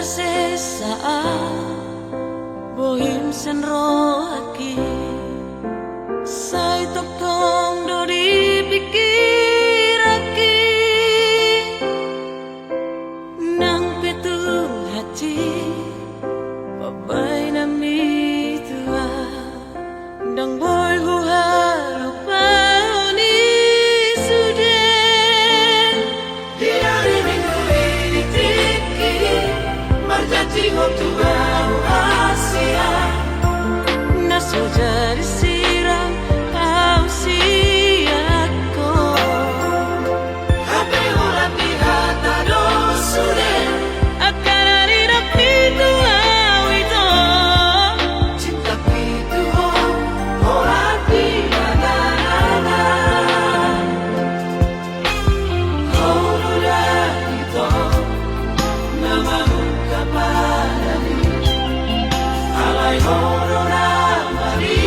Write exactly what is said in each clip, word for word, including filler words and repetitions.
Sesa bohim sian rohangki, sai tongtong do di pingkiranki. Nang pe tu hati pambahenanmi tua, ndang boi huhalupahon i sude. Di ari Minggu i di tingki, marjanji ho tu ahu, Asia, na so jadi sirang ahu sian ho. Hape holan di hata do sude, angka na nidokmi tu ahu ito. Cintaki tu ho, holan di na na na na. Ho do da ito na mangungkap hami, alai ho do na mari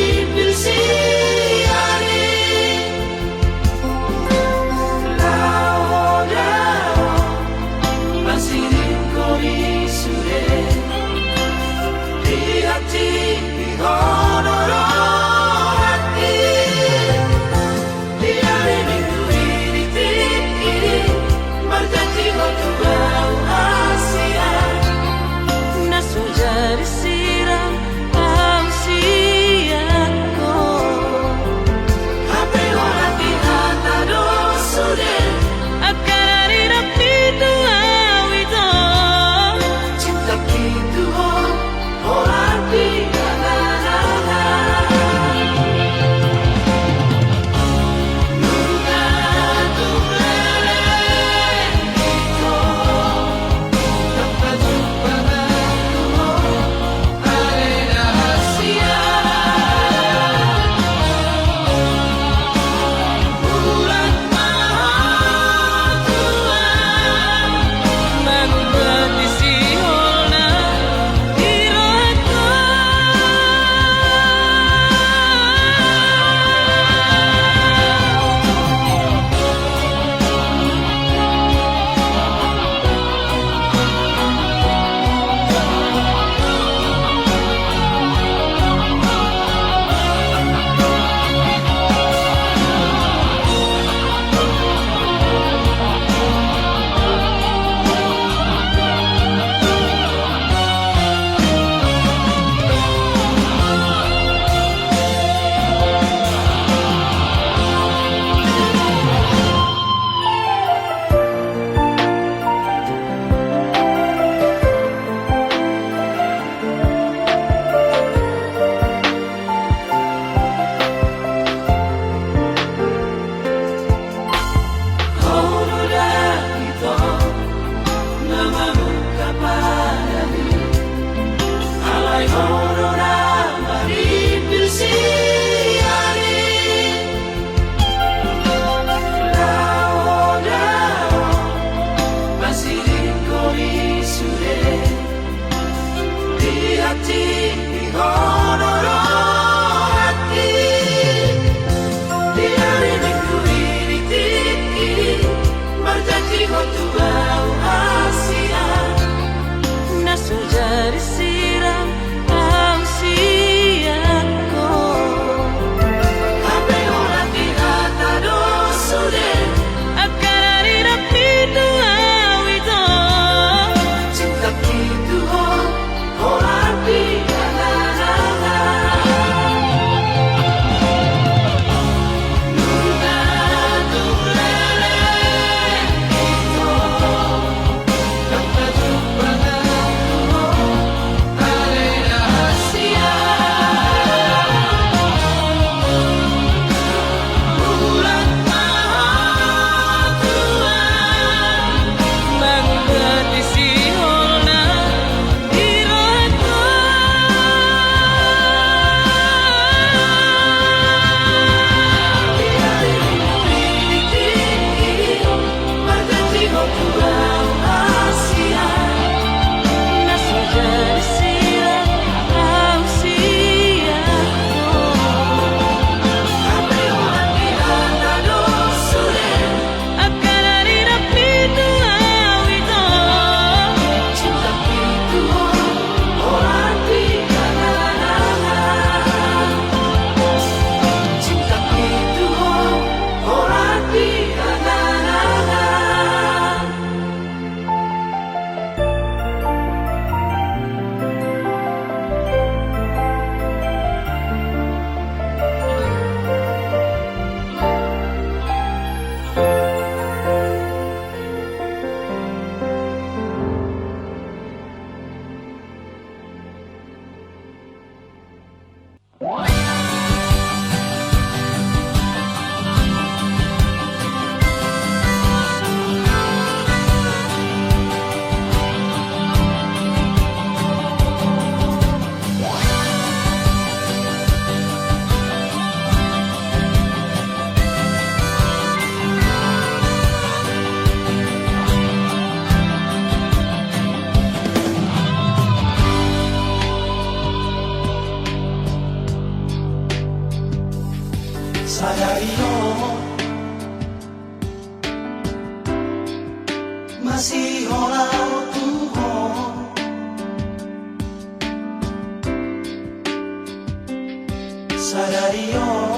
Sadari on,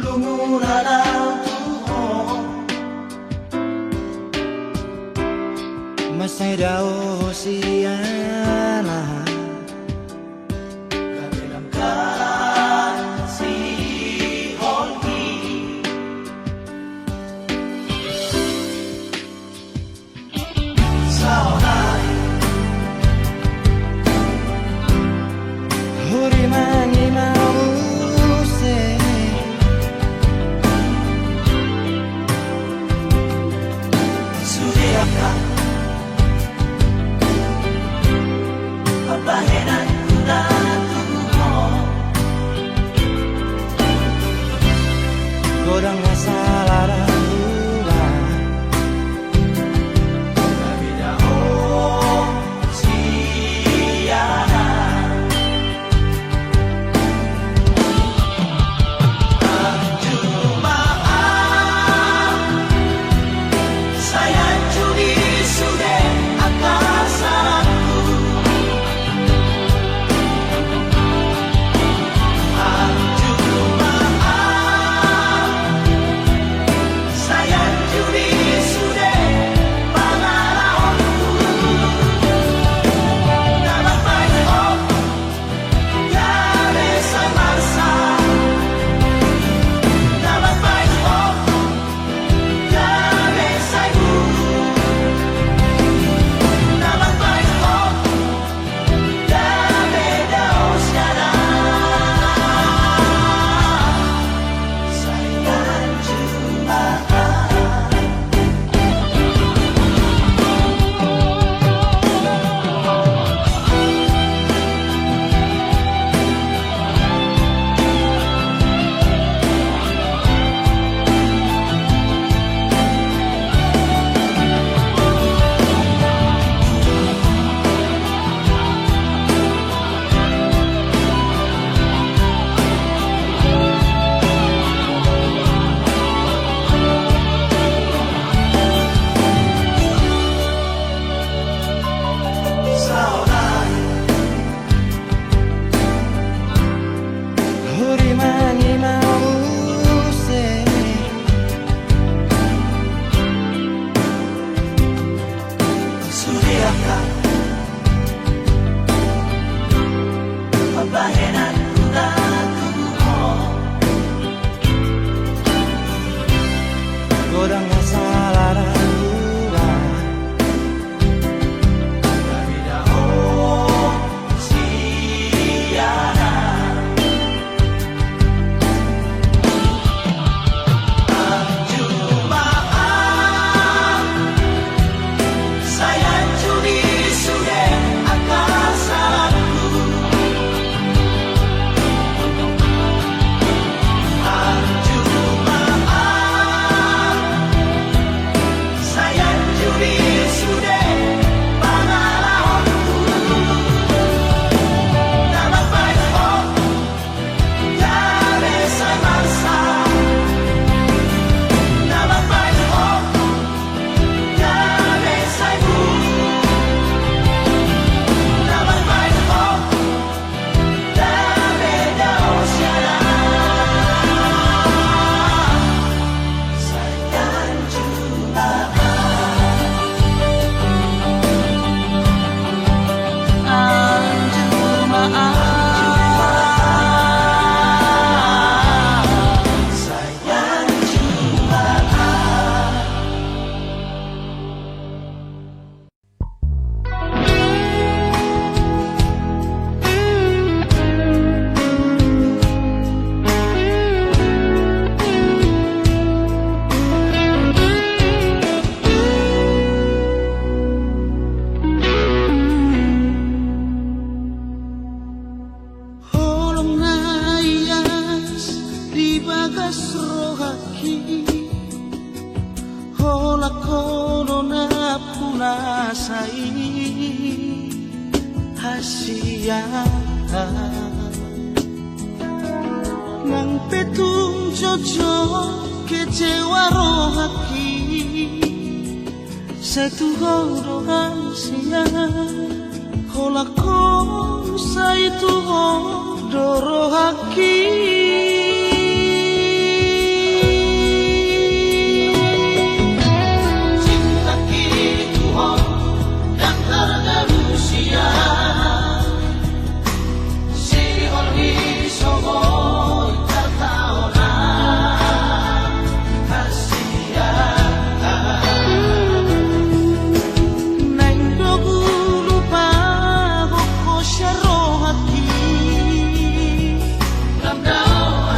lungun au tu ho. Mansai dao siala. Gabe lam kasihon i. Saonari hurimangi ma muse. Sude angka pambahenan hudatuhon. Godang na sala dahuba. Hurimangi ma muse. Sude angka pambahenan hudatuhon. Godang na sala dahuba. Holong na ias di bagas rohangki, holan ho do nampuna sai hasian. Nang pe tung jotjot kecewa rohangki, sai tu ho do hasian. Holan sai tu ho do rohangki. Cintangki tu ho ndang targalusia. Sihol ni so boi tartaona hasian. Naeng do gulu pagokhon sian rohangki. Lam dao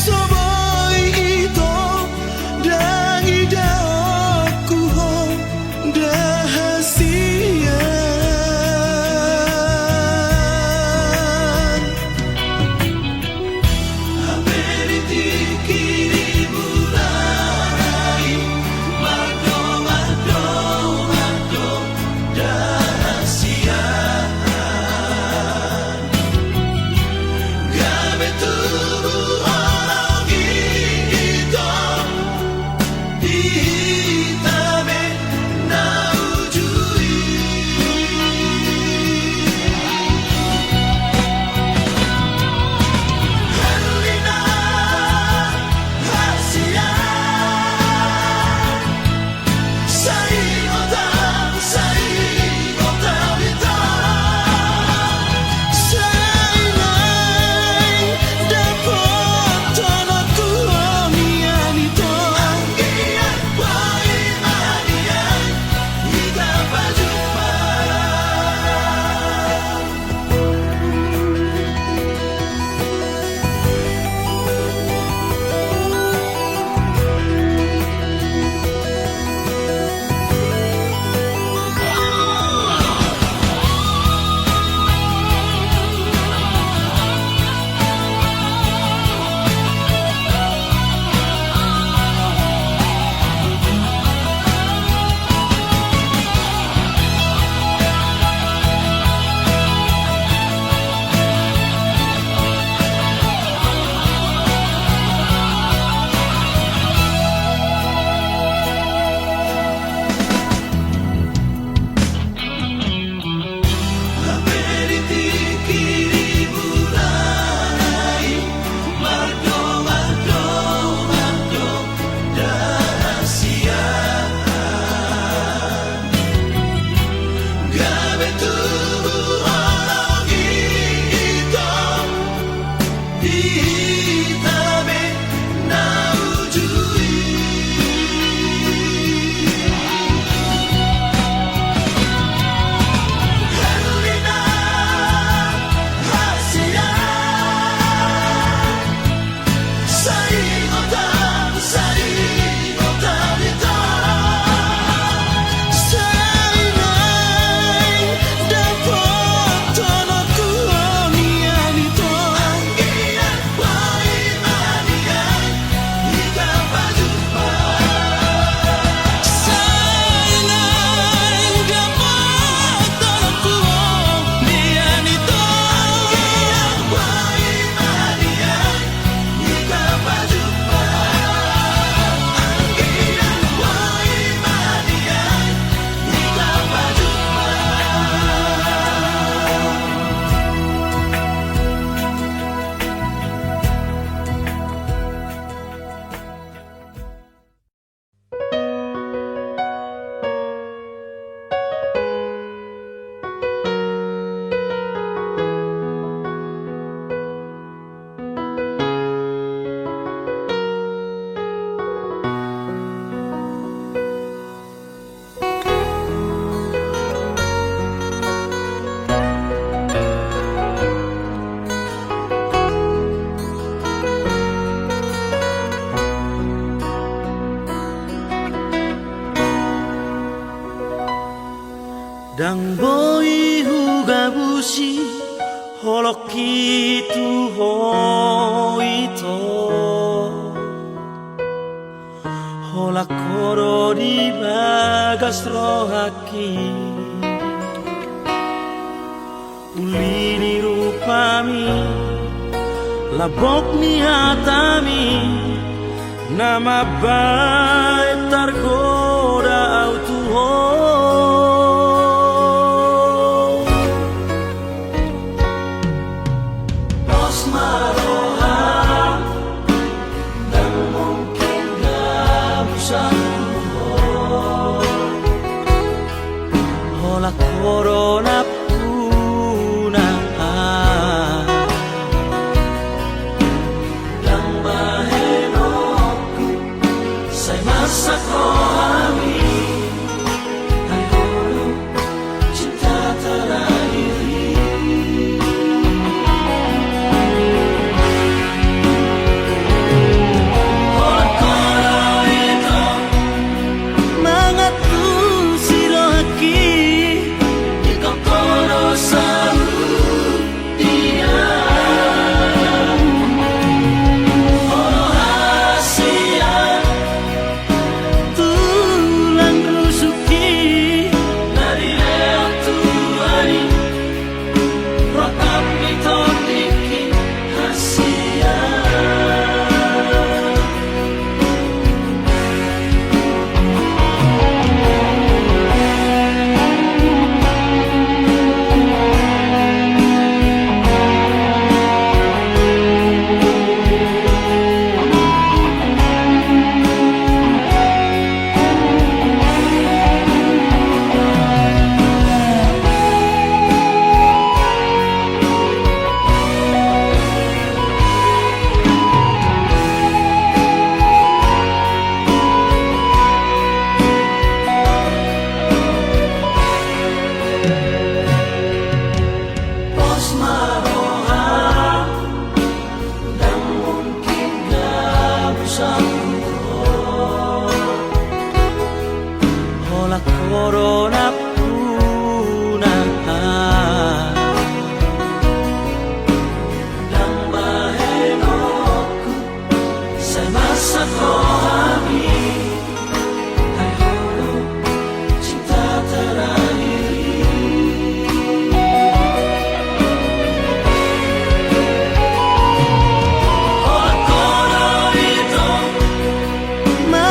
So boi ito, ndang idaonku ho, ndang hasian. Hape di tingki ni mula nai, mandok, mandok, mandok, ndang hasian. Gabe tubu holong i ito, hita be na uju i. Halilingan hasian. Ndang boi hugabusi holongki tu ho ito. Holan ho do di bagas rohangki. Uli ni rupami, lambok ni hatami, na mambahen targoda ahu tu ho. Pos ma roham, ndang mungkin gabusan tu ho. Holan ho do nampuna. Ndang bahenonku, sai masa ho hami. Hai ho do cinta terakhir i.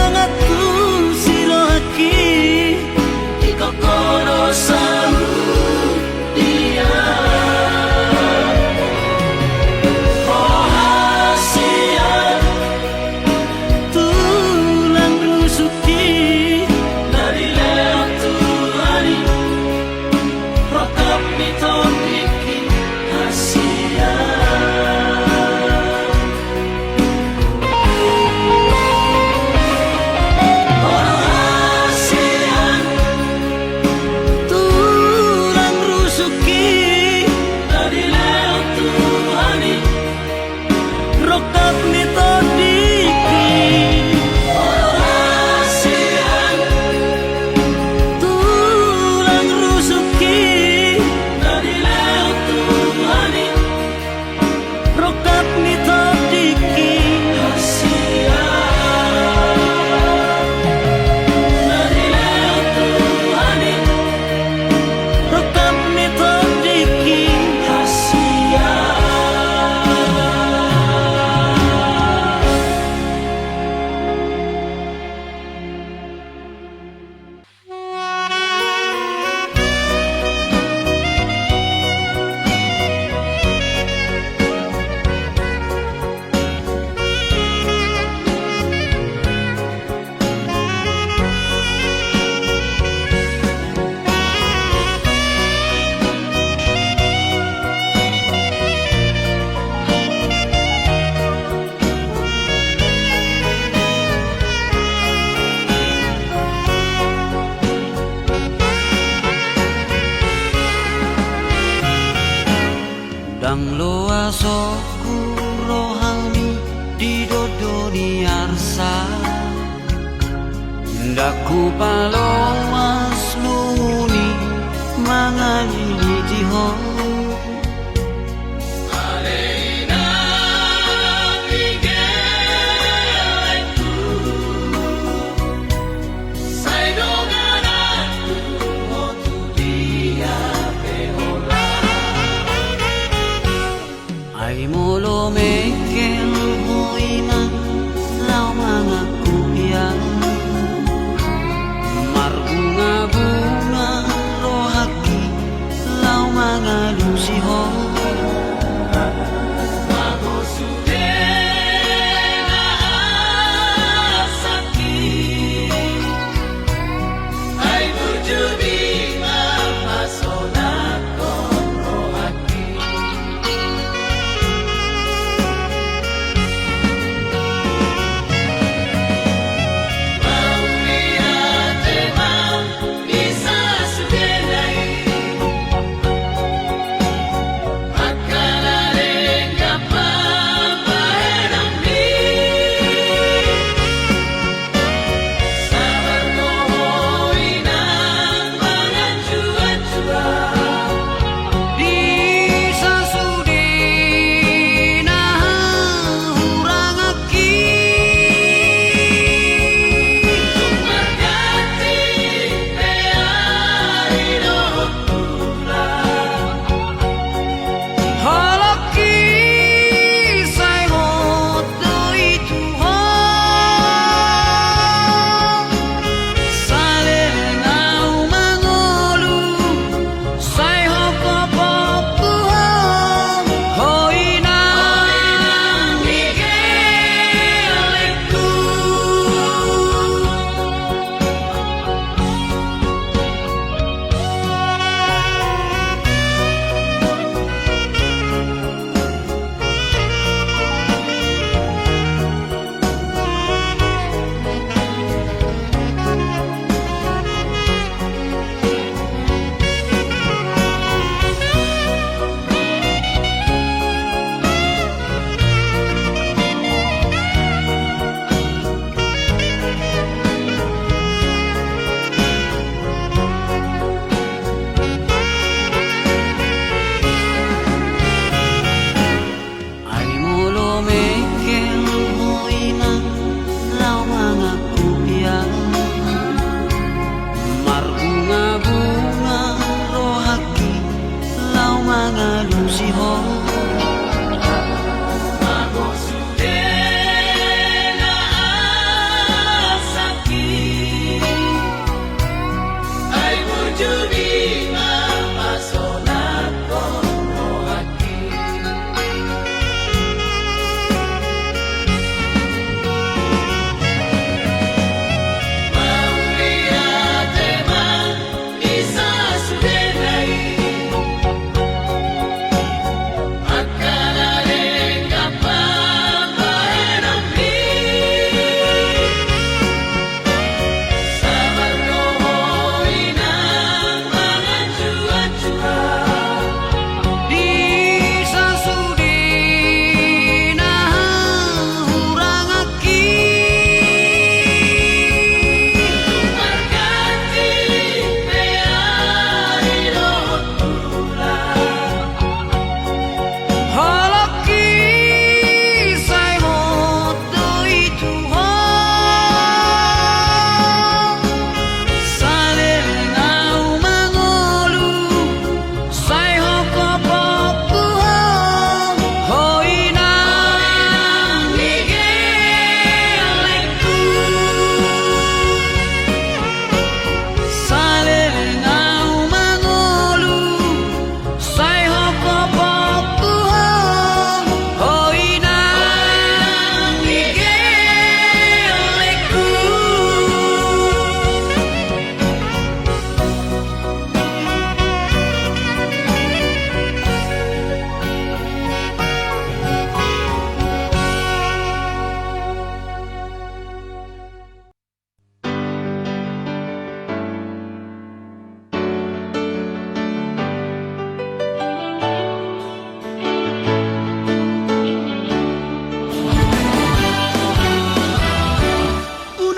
Mangantusi rohangki di koro saluhutna. Roha sian tulang rusukki na dilehon Tuhan i, rongkap ni tondingki hasian. Roha sian tulang rusukki na dilehon Tuhan i, rongkap ni tondingki. Roha sian tulang rusukki na dilehon Tuhan i, rongkap ni tondingki. Hasian. Na dilehon Tuhan i, rongkap ni tondingki. Hasian. Ndang loas ho rohami di dondo ni arsa. Ndang hupaloas lungun i mangalili di ho. Ai molo mengkel ho, inang, laho mangaku ia. Marbungabunga rohangki laho mangaku.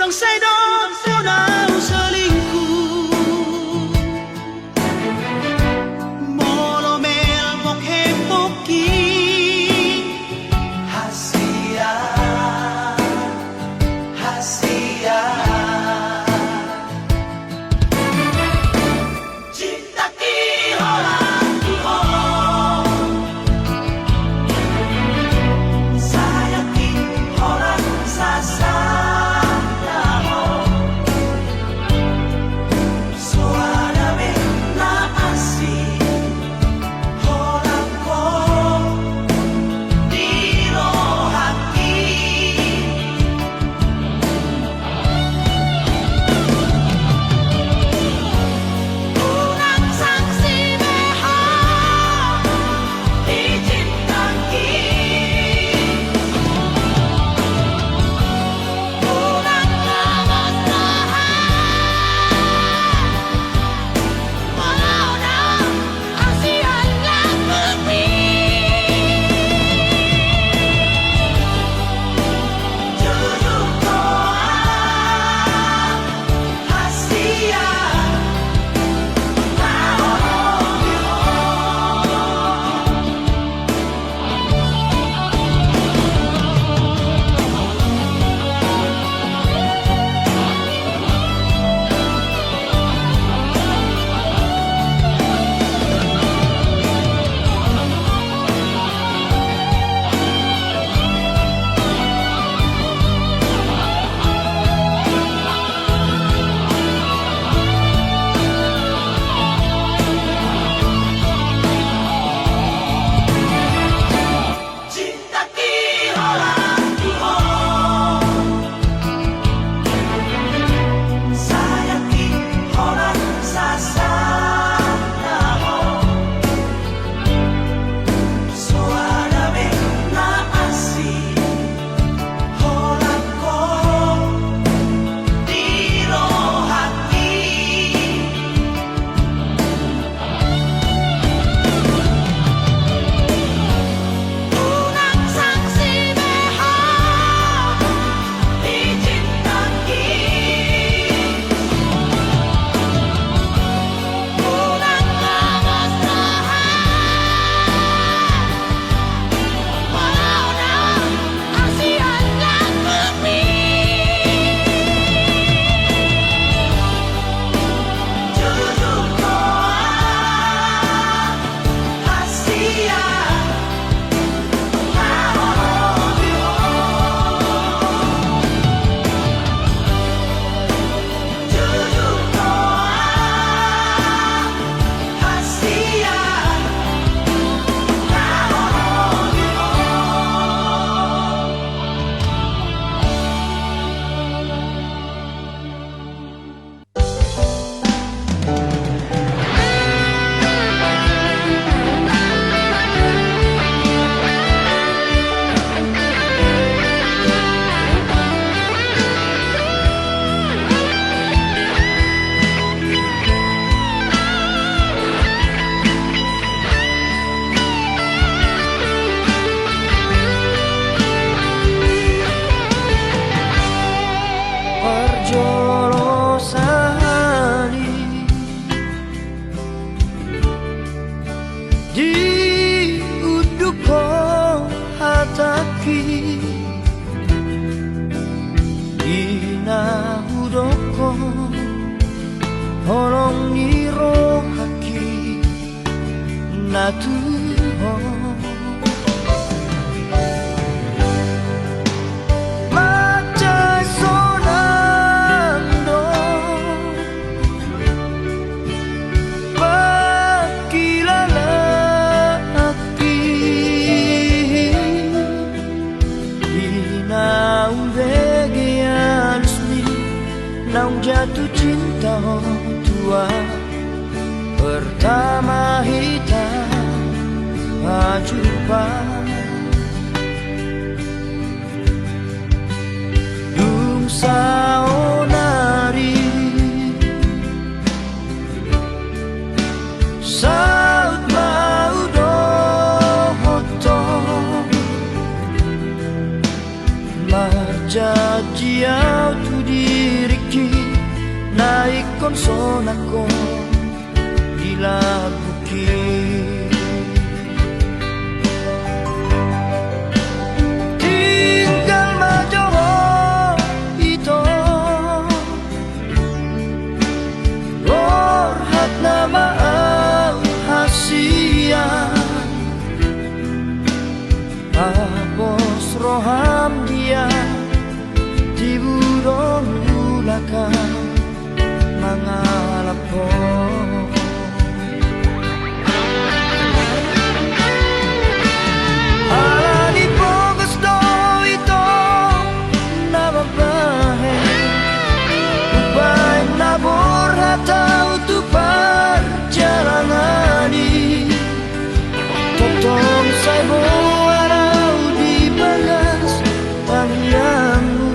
Sai dok tu na hau selingkuh. Molo melbok hepok i. Hasian, hasian. Cinta ki holan tu ho. Sayang ki holan sasada ho. Soada be na asing holan ho di rohangki. Parjolo sahali diunduk ho hatangki, i na hudok ho holong ni rohangki na tu ho. Mansai sonang do pangkilalaanki, i na umbege alus ni naung jatuh cinta ho tu ahu pertama hita pajumpa. Dung saonari saut ma hudohot ho, marjanji ahu tu di Ingkon sonang ho di lambungki. Tinggal ma jo ho, ito. Borhat nama au hasian. Pos roham dia, tibu do mulak mangalap ho. Alani pogos do ito na mambahen, umbahen na borhat au tu parjalangan i. Tongtong sai boan au di bagas tangiangmu.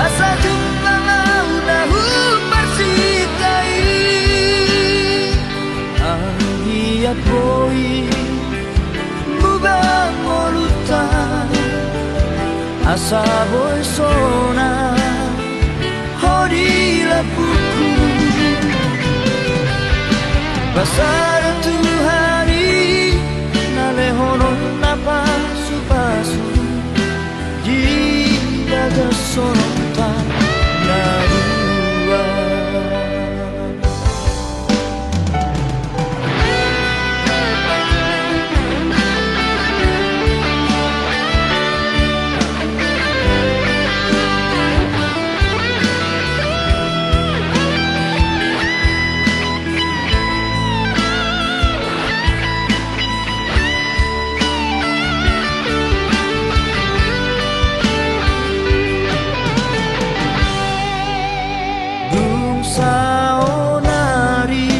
Asa jumpang au na huparsinta i. Anggiat boi muba ngolunta, asa boi sonang ho di lambungku. Pasada Tuhan i na lehononna pasupasu di bagas soronta na dua. Dung saonari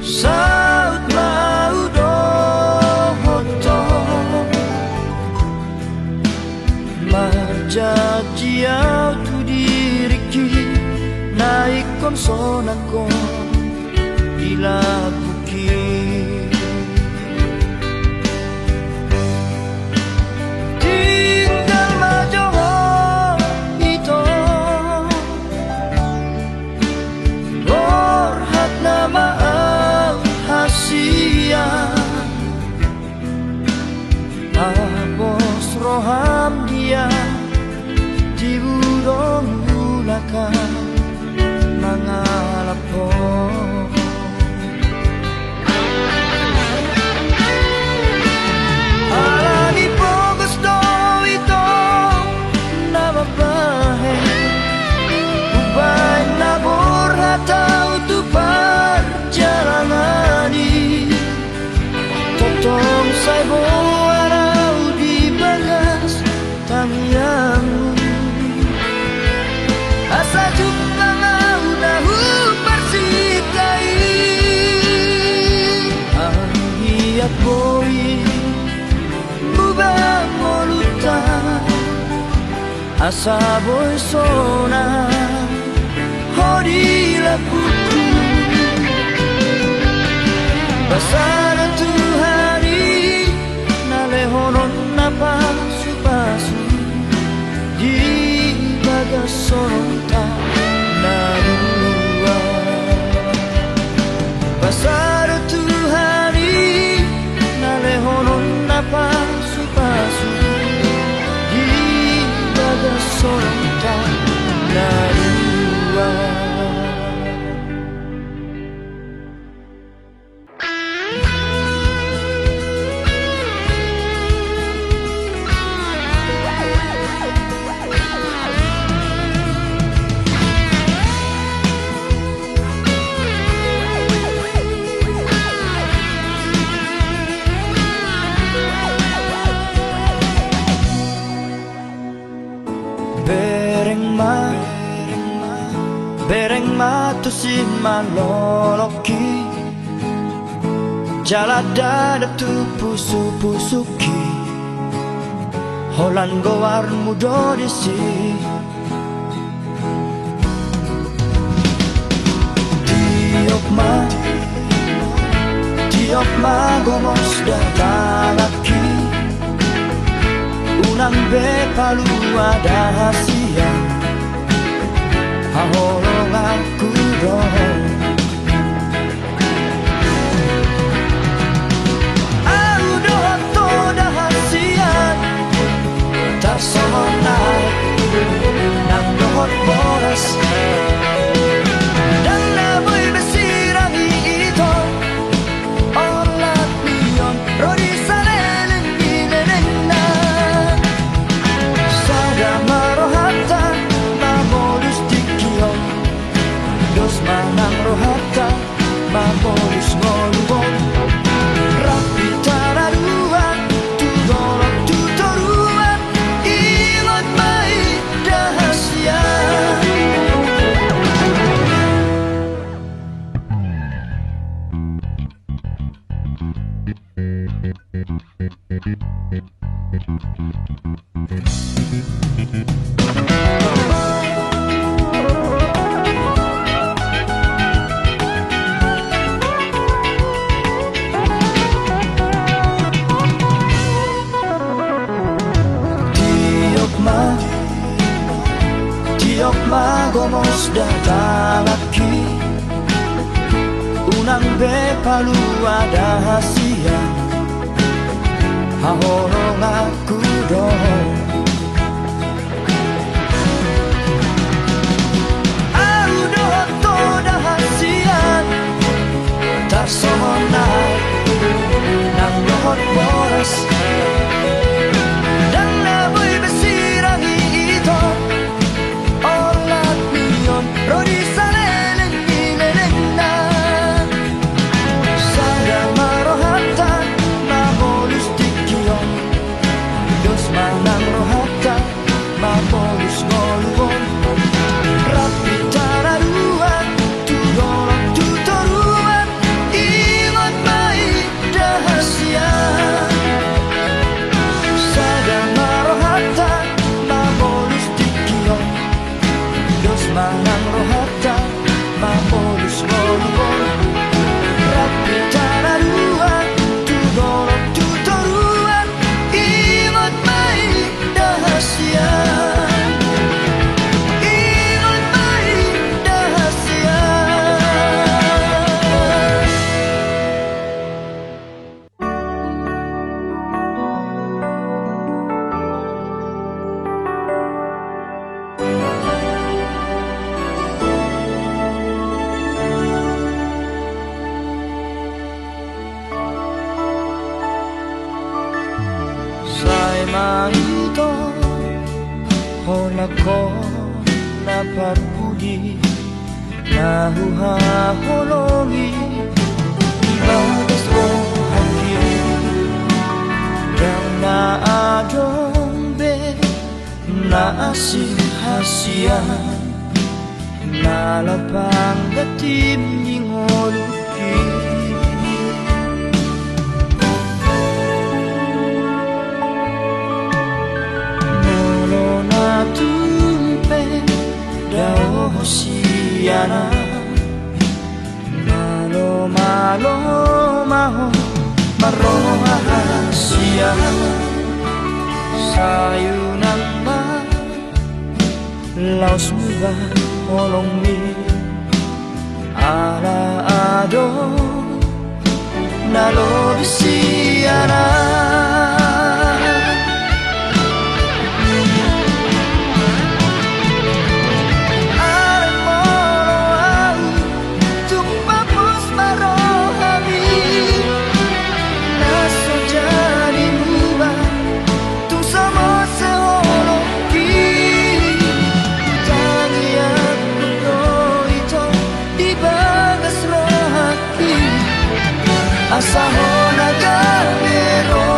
saut ma hudokhon ho. Marjanji au tu diringki na ingkon sonang ho di lambungki. Tinggal ma jo ho, ito. Borhat nama au hasian. Pos roham dia, tibu do mulak mangalap ho. Alani pogos do ito na mambahen, umbahen na borhat au tu parjalangan i. Tongtong sai boan au di bagas tangiangmu. Asa jumpang au na huparsinta i. Anggiat boi muba ngolunta, asa boi sonang ho di lambungku. Pasada Tuhan i na lehononna pasupasu di bagas soronta na dua. Pasada Tuhan i na lehononna pasupasu di bagas soronta na dua. Bereng ma, bereng ma tusi malolongki, jala dadap tu pusupusungki, holan goarmu do disi. Tiop ma, tiop ma gomos da tanganki, Unang be palua da hasian, haholonganku do ho. Ahu dohot ho da hasian, tarsongon aek nang dohot boras. Ndang na boi be sirang i ito, olat ni on ro di saleleng ni lelengna. Sada ma rohanta mamolus tingki on, dos ma nang rohanta mamolus ngolu on. Rap hita na dua tu dolok tu toruan, ingot ma i da hasian. Tiop ma, tiop ma gomos da talangki. Unang be palua da hasian, haholonganku do ho. Ahu dohot ho da hasian, tarsongon aek nang dohot boras. Ndang na boi be sirang i ito, olat ni on ro di saleleng ni lelengna. Sada ma rohanta mamolus tingki on, dos ma nang rohanta mamolus ngolu on. Rap hita na dua tu dolok tu toruan, ingot ma i da hasian. Sada ma rohanta mamolus tingki on, dos ma nang rohanta mamolus ngolu on. Rap hita na dua tu dolok tu toruan, ingot ma i da hasian. Ingot ma i da hasian. Sai ma ito, holan ho na parpudi na huhaholongi di bagas rohangki. Ndang na adong be na asing hasian na lapang da tim ni ngolungki. Molo na tung pe dao ho sian ahu, malo, malo ma ho marroha hasian. Sai unang ma laos muba holongmi, ala adong na lobi sian ahu. Alai molo ahu tung pos ma rohami, na so jadi muba tung so mose holongki. Tangiangku do ito di bagas rohangki, asa ho na gabe ro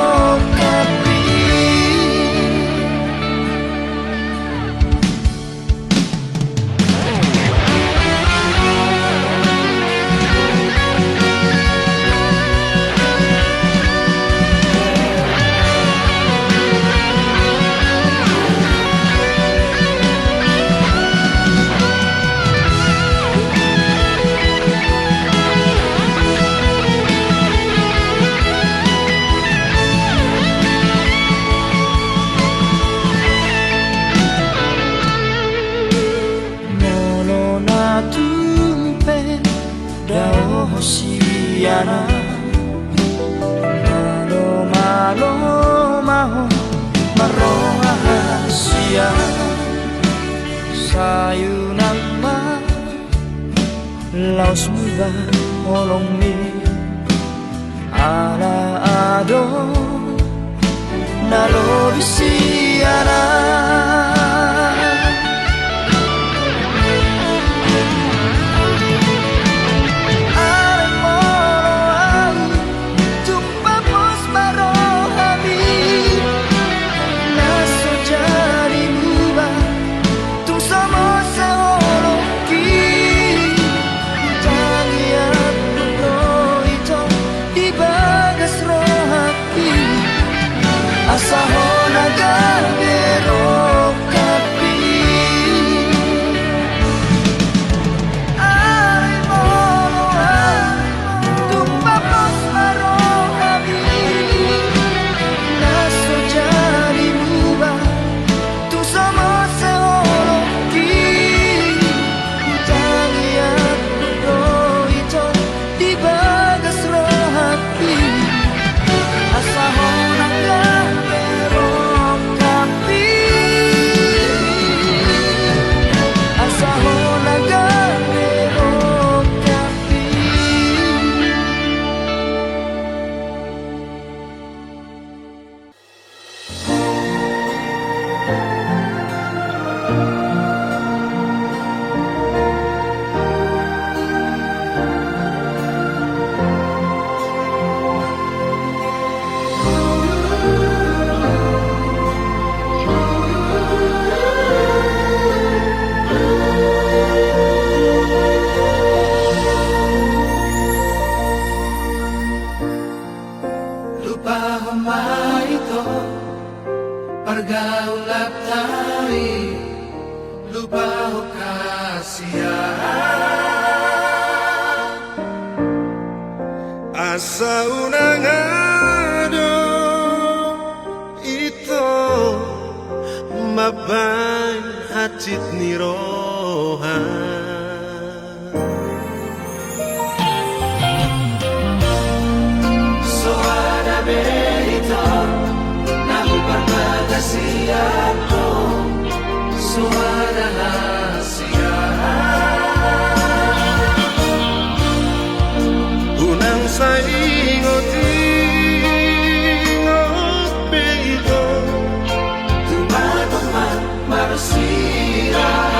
Malo, malo ma ho marroha sian sai unang ma laos muba holongmi, ala adong na lobi sian ahu. Alai molo ahu tung pos ma rohami, na so jadi muba tung so mose holongki. Tangiangku do ito di bagas rohangki, asa ho na gabe rongkapmi. Alai molo ahu tung pos ma rohami, na so jadi muba tung so mose holongki. Tangiangku do ito di bagas rohangki, asa ho na gabe rongkapmi. Asa ho na gabe rongkapmi. Lupahon ma ito pargaulan ta i, lupahon hasian. Asa unang adong ito mambahen hansit ni roha. So ada be ito na huparbagas sian ho, so ada hasian. Unang sai ingot-ingot be ito, tumaton ma marsirang.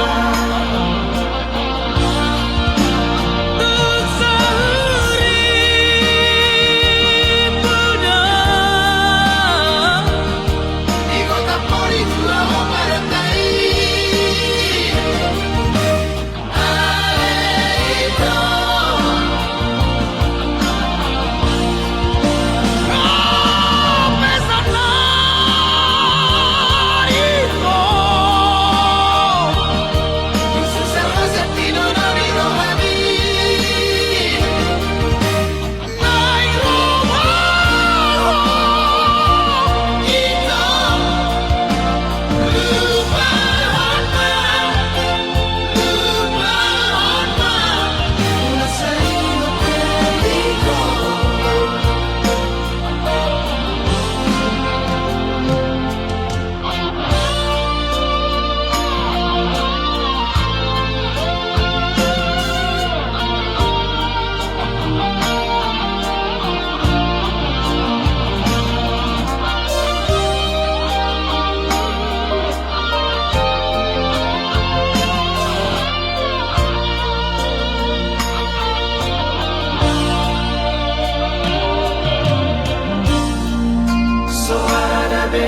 So ada be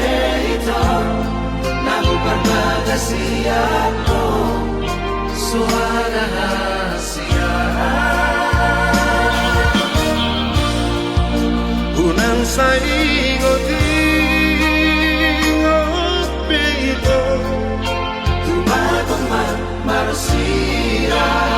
ito na huparbagas sian ho, so ada hasian. Unang sai ingot-ingot be ito, tumaton ma marsirang.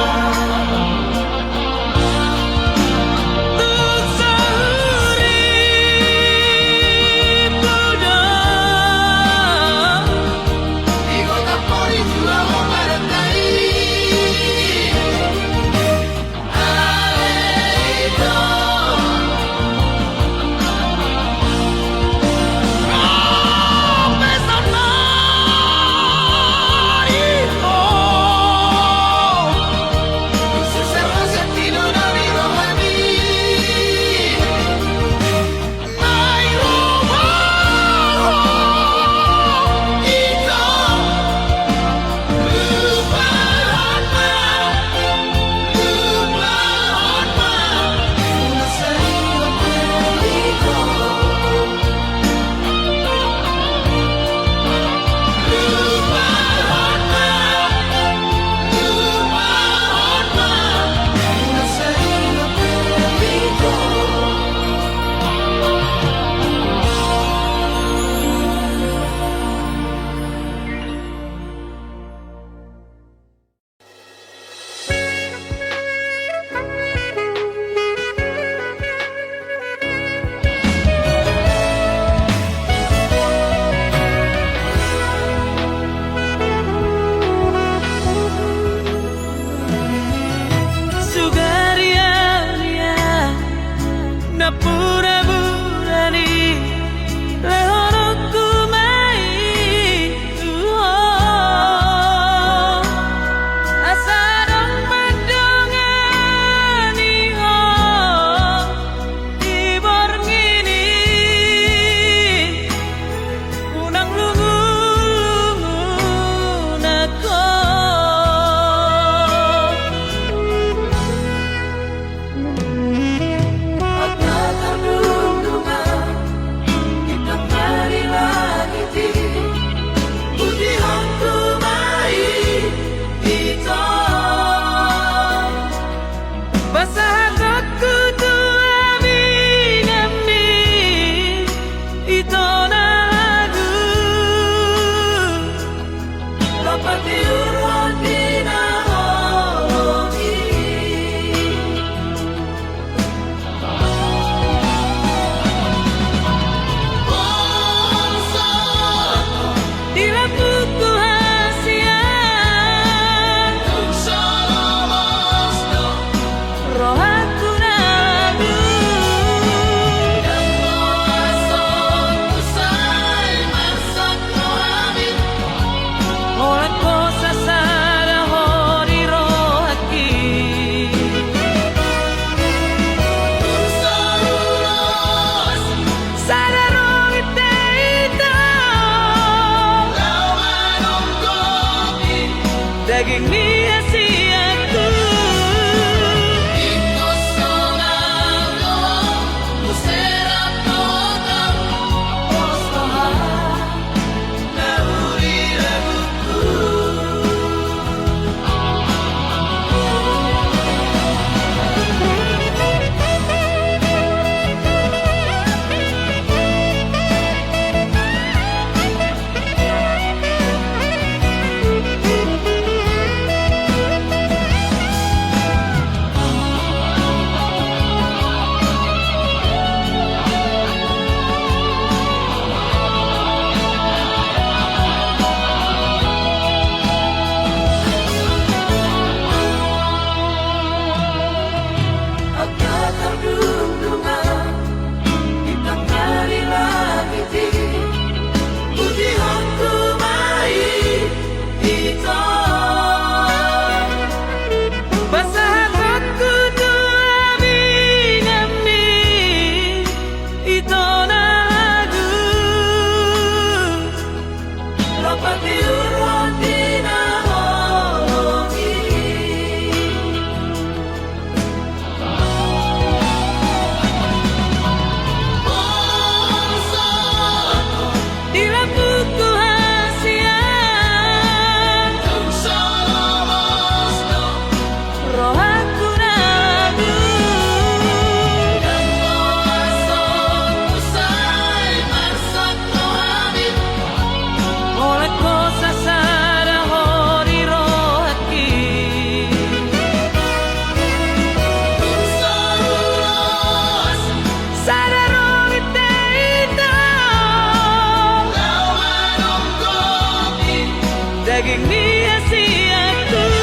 Daging ni hasianku.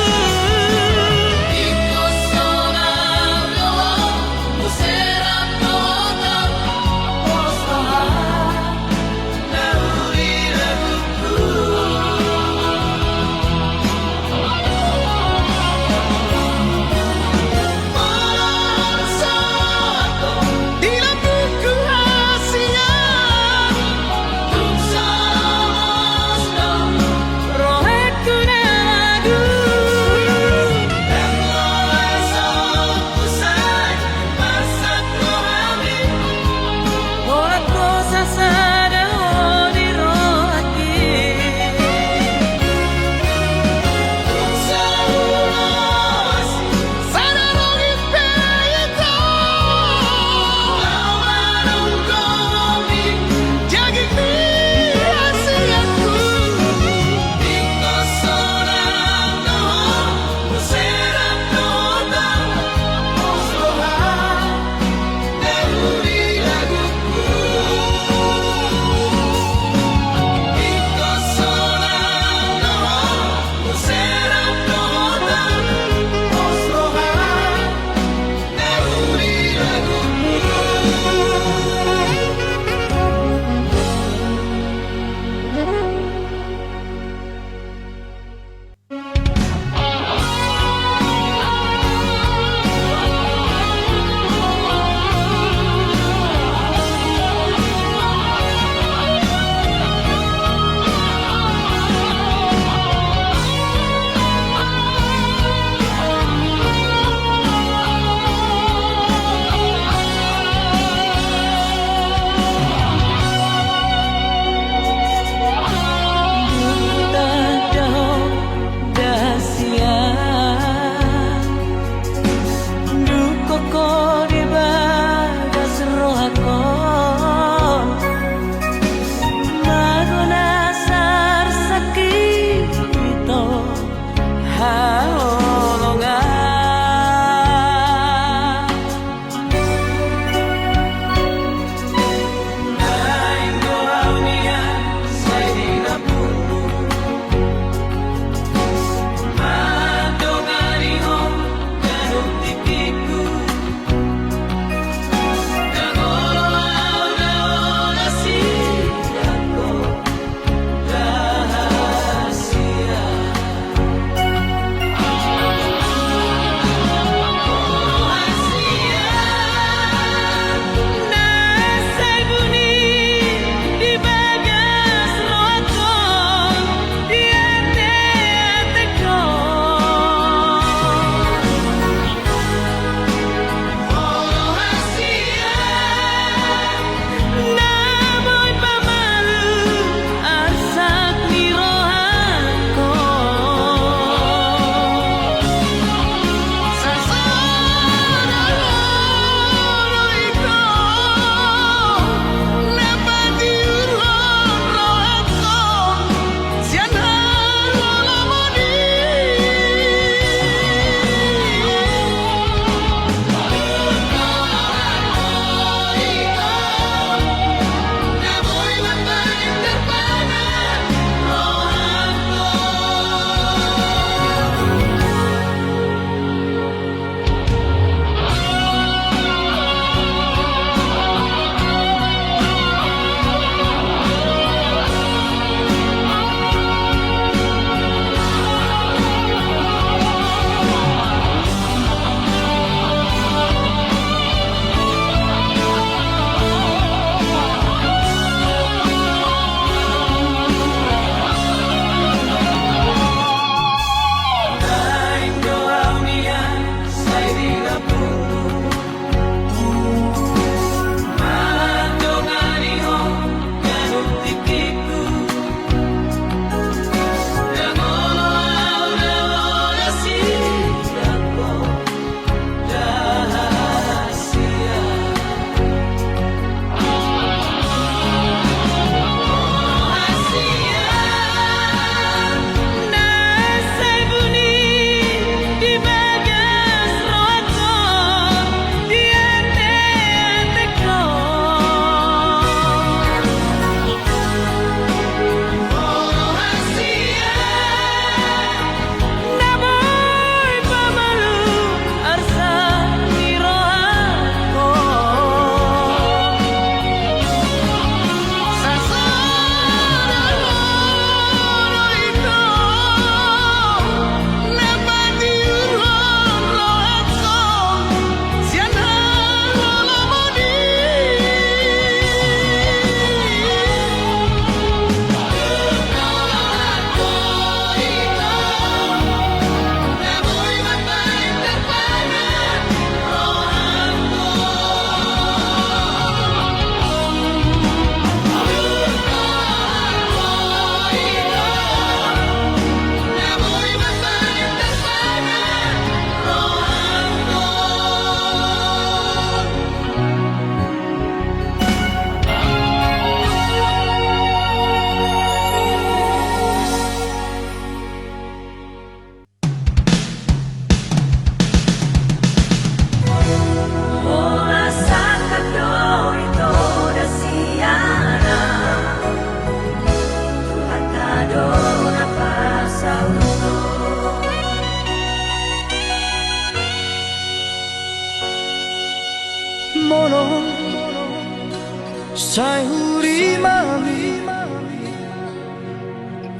Sai hurimami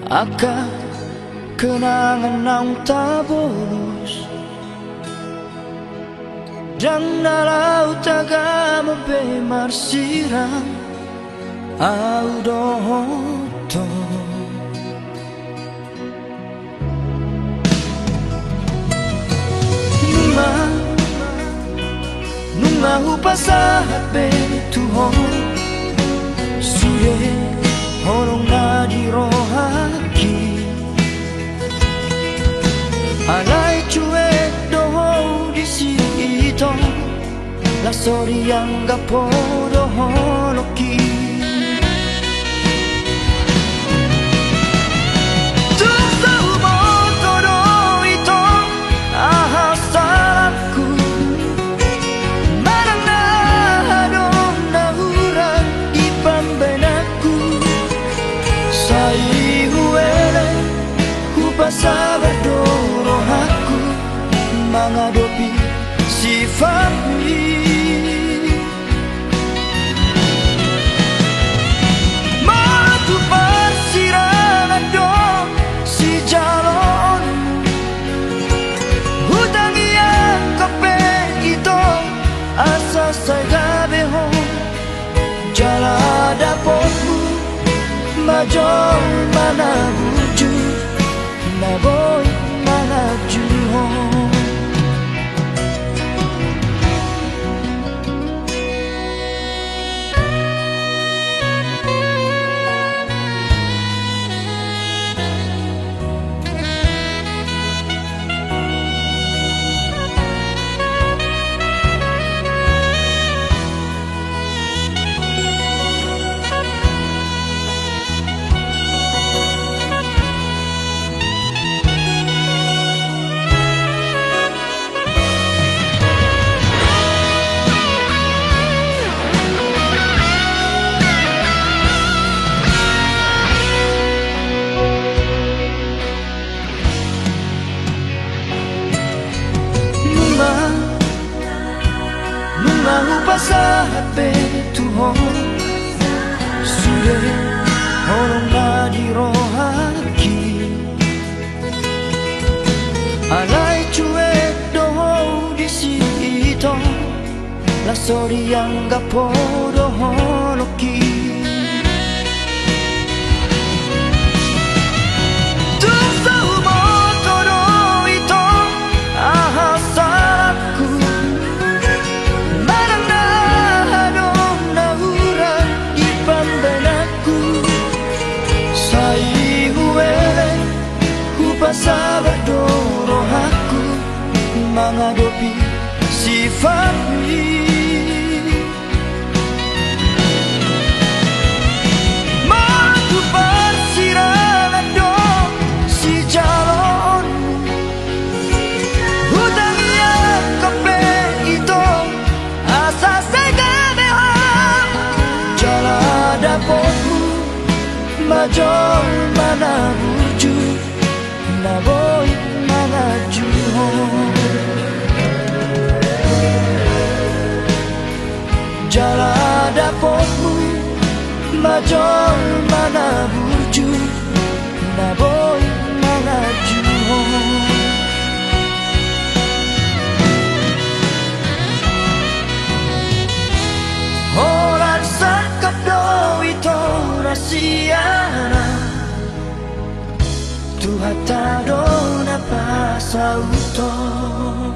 angka kenangan naung tabolus. Ndang na laho tagam be marsirang au dohot ho. Nunga, nunga hupasahat be tu ho sude holong na di rohangki. Alai cuek do ho disi, ito, laos so dianggap ho dohononki. Tung so huboto do, ito, aha salangku, manang na adong na hurang di pambahenanku. Sai huelek, hupasabar do rohangku mangadopi sifatmi. Molo tu parsirangan do sijaloonmu, hutang iangkap be, ito, asa sai gabe ho. Jala dapotmu ma jolma na burju, na boi manganju ho. Nunga, nunga hupasahat be tu ho sude holong na di rohangki. Alai cuek do ho disi, ito, laos so dianggap ho dohononki. Tung so huboto do, ito, aha salangku, manang na adong na hurang di pambahenanku. Sai huelek, hupasabar do rohangku mangadopi sifatmi. Molo tu parsirangan do sijaloonmu, hutang iangkap be, ito, asa sai gabe ho. Jala dapotmu ma jolma na burju, na boi manganju ho. Jala dapotmu ma jolma na burju, na boi manganju ho. Holan sangkap do, ito, na sian Tuhanta do na pasauthon.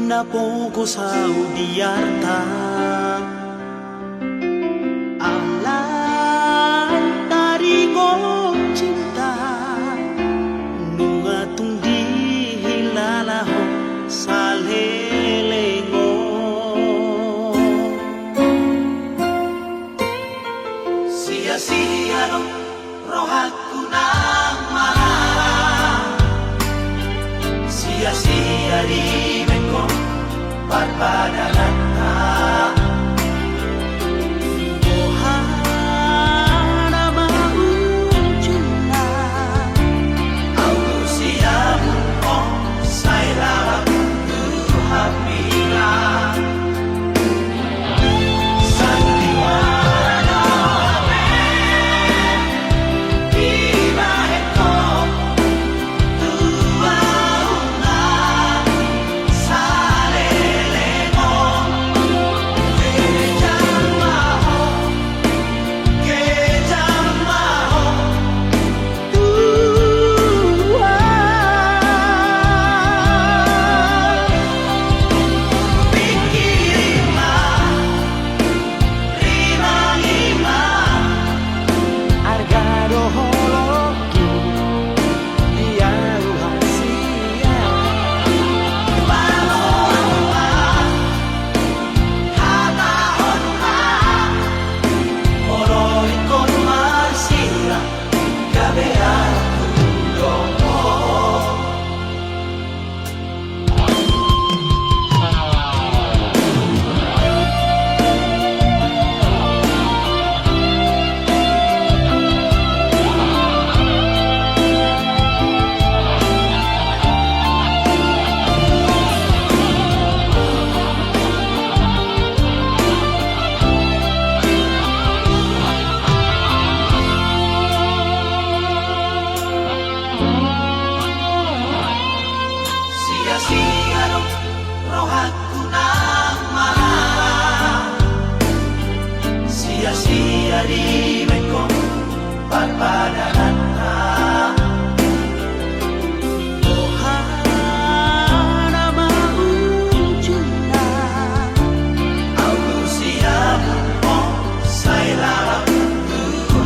Na pogos au di arta, alai taringot cinta, nunga tung dihilala ho saleleng on. Sia-sia do rohangku nang mangarap, sia-sia dibahen ho parpadananta. Boha nama ujungna? Au do siamun ho, sai lalap tu hambirang. Sia-sia do rohangku nang mangarap, sia-sia dibahen ho parpadananta. Boha nama ujungna? Au do siamun ho, sai lalap tu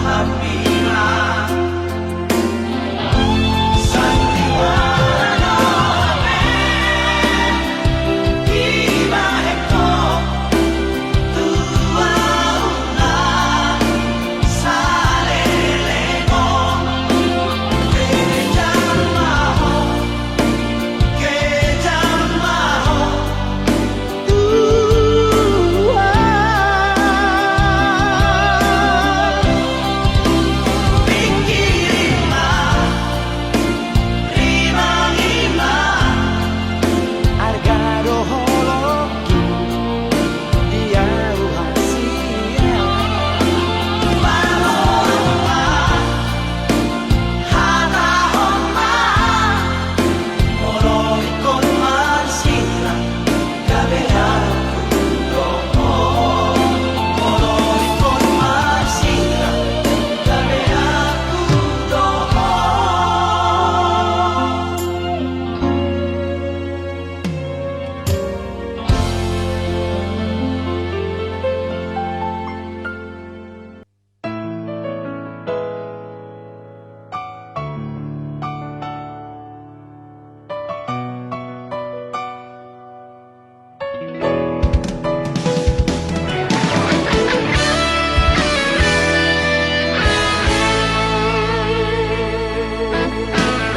hambirang.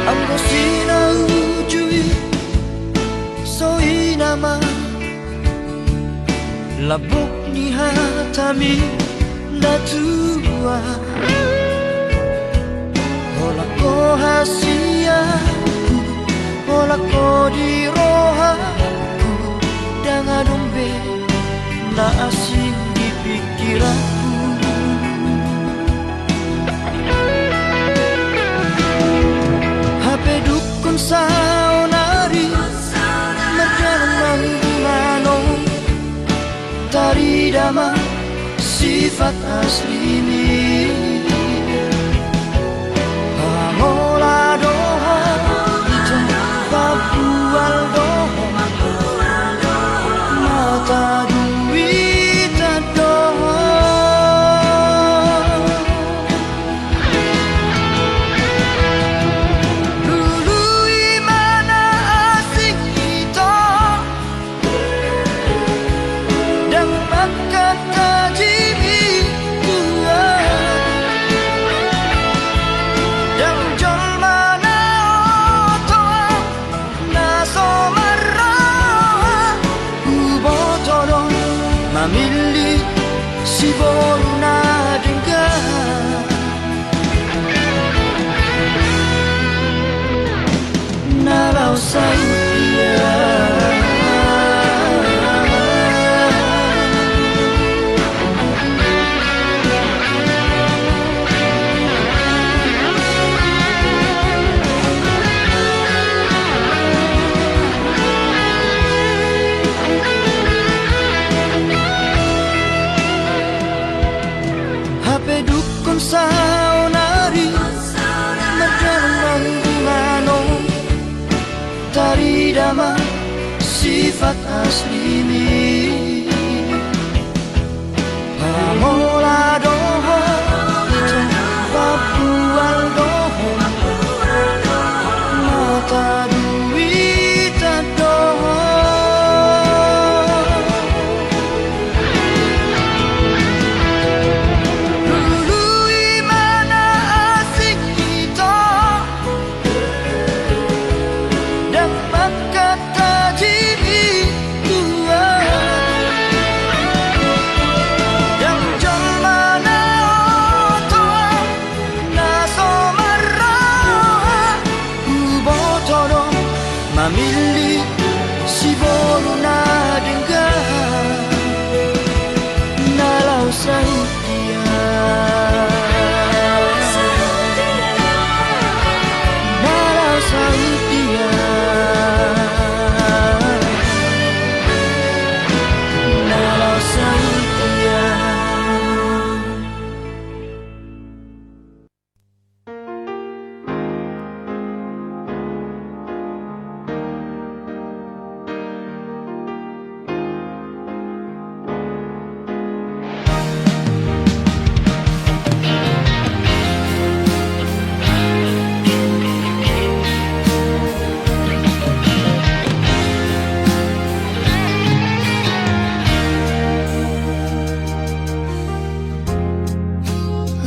Anggo sinaujui, so i nama lambok ni hatami na tua. Holan ho hasianku, holan ho di rohangku, ndang adong be na asing di pingkiranku. Hape dungkon saonari mardalan ma hubungan on, tarida ma sifat aslimi. Pangola do ho, ito, pabual do ho, Milli siboru na denggan, na laos saut ia. Hape dungkon saonari mardalan nang di mano, tarida ma sifat aslimi. Pamola do ho, pabual do ho, mata duitan do ho. Lului ma na asing ito, ndang mangkatai tua. Ndang jolma na oto, na so marroha, huboto do mamilli siboru na denggan, na laos saut ia. Na laos saut ia. Na laos saut ia.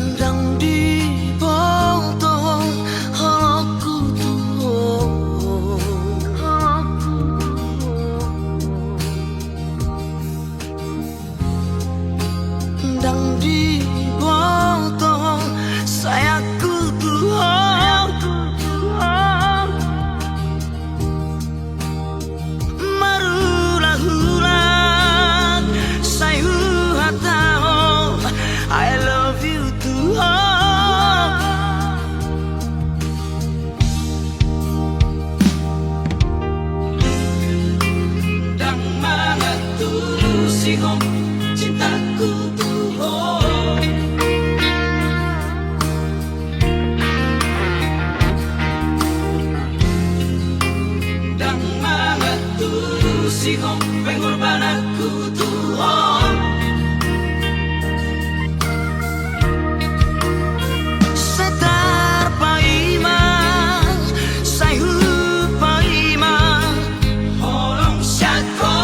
Ndang diboto holongku tu ho. Ndang diboto sayangku tu ho. Marhulahula sai huhatahon I love you tu ho. Ndang mangantusi ho cintaku tu ho. Ndang mangantusi ho pengorbananku tu ho. Sai tarpaima, sai hupaima holong sian ho.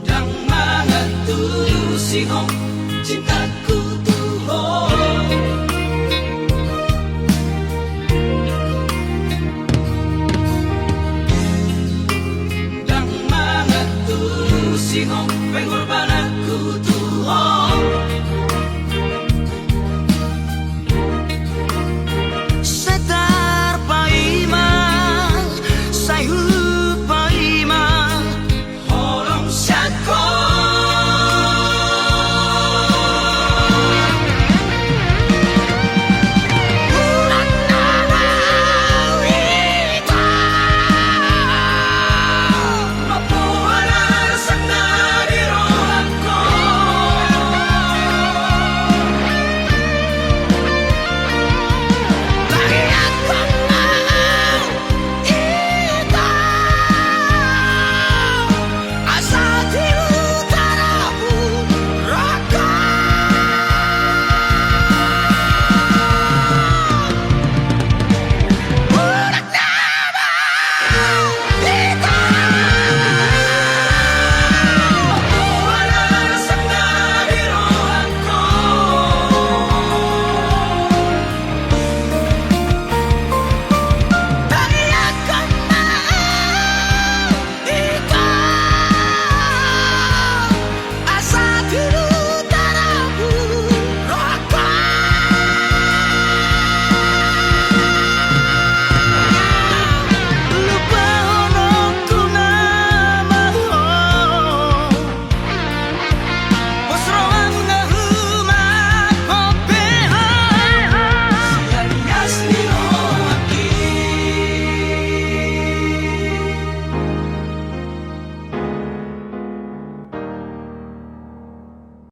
Ndang mangantusi ho cinta.